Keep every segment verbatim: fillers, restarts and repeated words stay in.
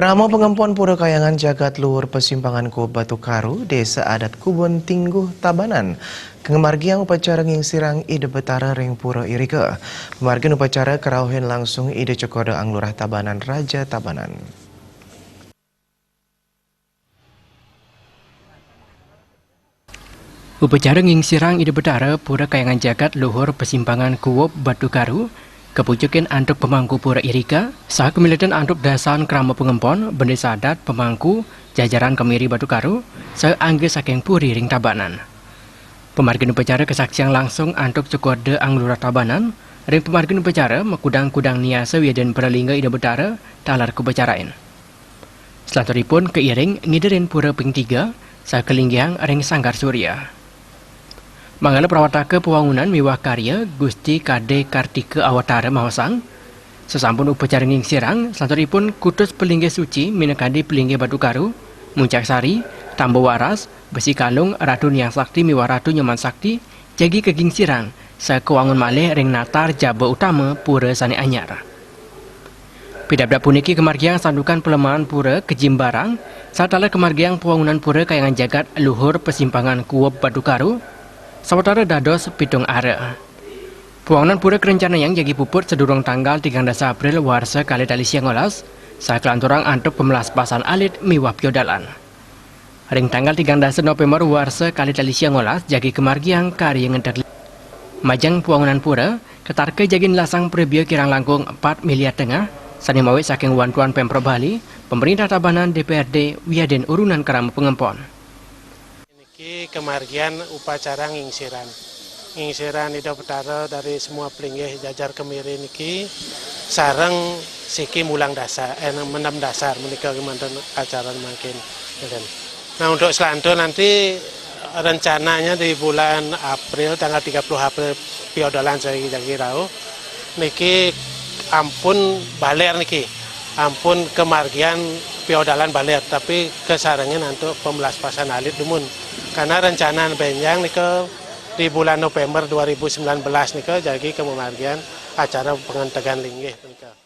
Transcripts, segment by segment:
Krama pangempon Pura Kahyangan Jagat Luhur Pasimpangan Kuweb Batu Karu, Désa Adat Kubon Tingguh, Tabanan, ngamargiang upacara ngingsirang Ida Betara ring pura irika. Pamargin upacara karauhin langsung Ida Cokorda Anglurah Tabanan, Raja Tabanan. Upacara ngingsirang Ida Betara Pura Kahyangan Jagat Luhur Pasimpangan Kuweb Batu Karu kapucukin antuk pamangku pura irika, saha kamiletan antuk dasan krama pangempon, bendesa adat, pamangku, jajaran kemiri Batu Karu, saha angga saking puri ring Tabanan. Pamargin upacara kasaksiang langsung antuk Cokorda Anglurah Tabanan, ring pamargin upacara makudang-kudang niasa wiadin pralingga Ida Betara taler kapacarain. Selanturipun kairing ngiderin pura ping tiga, saha kalinggihang ring Sanggar Surya. Manggala prawataka pawangunan miwah karya Gusti Kade Kartika Awatara maosang, sasampun upacara ngingsirang, selanturipun kutus palinggih suci minakadi palinggih Batu Karu, Muncak Sari, Tamba Waras, Besi Kalung, Ratu Niang Sakti miwah Ratu Nyoman Sakti, jagi kagingsirang, saha kawangun malih ring natar jaba utama pura sane anyar. Pidabdab puniki kamargiang santukan palemahan pura kajimbarang, saha taler kamargiang pawangunan Pura Kahyangan Jagat Luhur Pasimpangan Kuweb Batu Karu, sawatara dados pitung ara. Pawangunan pura karencanayang jagi puput sadurung tanggal tigang dasa April warsa kalih tali siangolas, saha kalanturang antuk pamlaspasan alit miwah piodalan. Ring tanggal tigang dasa November warsa kalih tali siangolas jagi kamargiang karya ngedek li-, majeng pawangunan pura, katarka jagi nelasang prabea kirang langkung empat miliar tengah, sane mawi saking wantuan Pemprov Bali, Pemerintah Tabanan, D P R D, wiadin urunan krama pangempon. Niki kamargian upacara ngingsiran. Ngingsiran Ida Betara dari semua pelinggih jajar kemiri niki sareng siki mulang dasar, eh, mendem dasar menika kemanten acara mangkin. Nah, untuk selantur nanti rencananya di bulan April, tanggal tiga puluh April, piodalan saya jagi rauh. Niki ampun baler niki. Ampun kamargian piodalan baler, tapi kasarengin antuk pamlaspasan alit dumun. Karena rencana benjang nika di bulan November dua ribu sembilan belas nika jagi kamargian acara pengentegan linggih nika.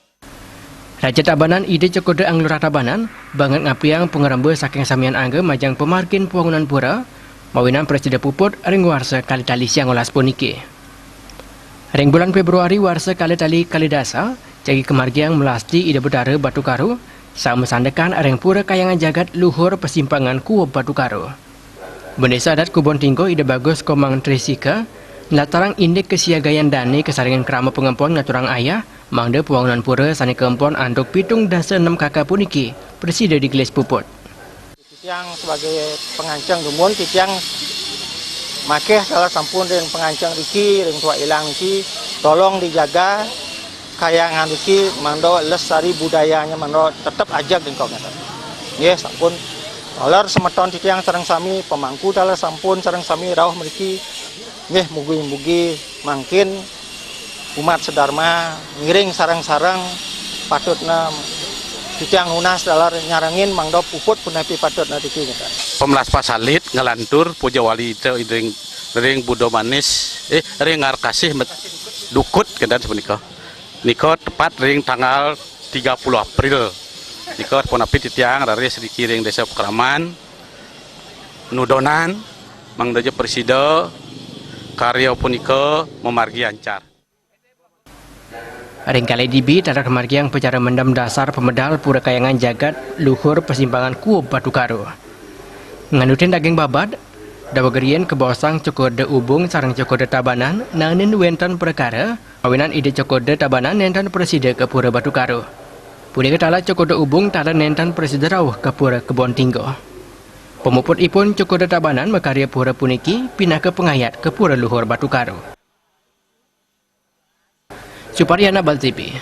Raja Tabanan Ida Cokorda Anglurah Tabanan banget ngapiang pangremba saking samian angga majeng pamargin pawangunan pura, mawinan prasida puput ring warsa kalih tali siangolas puniki. Ring bulan Februari warsa kalih tali kalih dasa, jagi kamargiang melasti Ida Betara Batu Karu, saha masandekan ring Pura Kahyangan Jagat Luhur Pasimpangan Kuweb Batu Karu. Bendesa Adat Kubon Tingguh Ida Bagus Komang Trisika, nlatarang indik kasiagayan dane kasarengin krama pangempon ngaturang ayah, mangda pawangunan pura sane kaempon antuk pitung dasa enem kaka puniki prasida digelis puput. Titiang sebagai panganceng dumun, titiang makeh taler sampun ring panganceng riki, ring Tuak Ilang niki, tolong dijaga kahyangan niki, mangda lestari budayanya mangda tetep ajeg ring kau ngeten. Nggih, sampun. Taler semeton titiang sareng sami, pamangku taler sampun sareng sami rauh mriki. Nggih, mugi-mugi mangkin umat sedharma ngiring sareng-sareng patutna titiang nunas taler nyarengin mangda puput punapi patutna tiki ngeten. Pamlaspas alit nglantur puja wali ring, ring Buda Manis, eh, ring Ngarkasih met-, Dukut ngeten semenika. Nika tepat ring tanggal tiga puluh April. Nika punapi titiang raris riki ring Desa Pakraman, nudonan, mangda ja prasida karya punika mamargi ancar. Ring kalih dibi taler kamargiang upacara mendem dasar pamedal Pura Kahyangan Jagat Luhur Pasimpangan Kuweb Batu Karu. Nganutin daging babad, daweg riin kabaosang Cokorda Ubung sareng Cokorda Tabanan naenin wenten prakara, mawinan Ida Cokorda Tabanan nenten prasida ka Pura Batu Karu. Punika taler Cokorda Ubung taler nenten prasida rauh ka Pura Kebon Tingguh. Pamuputipun Cokorda Tabanan makarya pura puniki pinaka pangayat ka Pura Luhur Batu Karu. Supariyana Bal T V.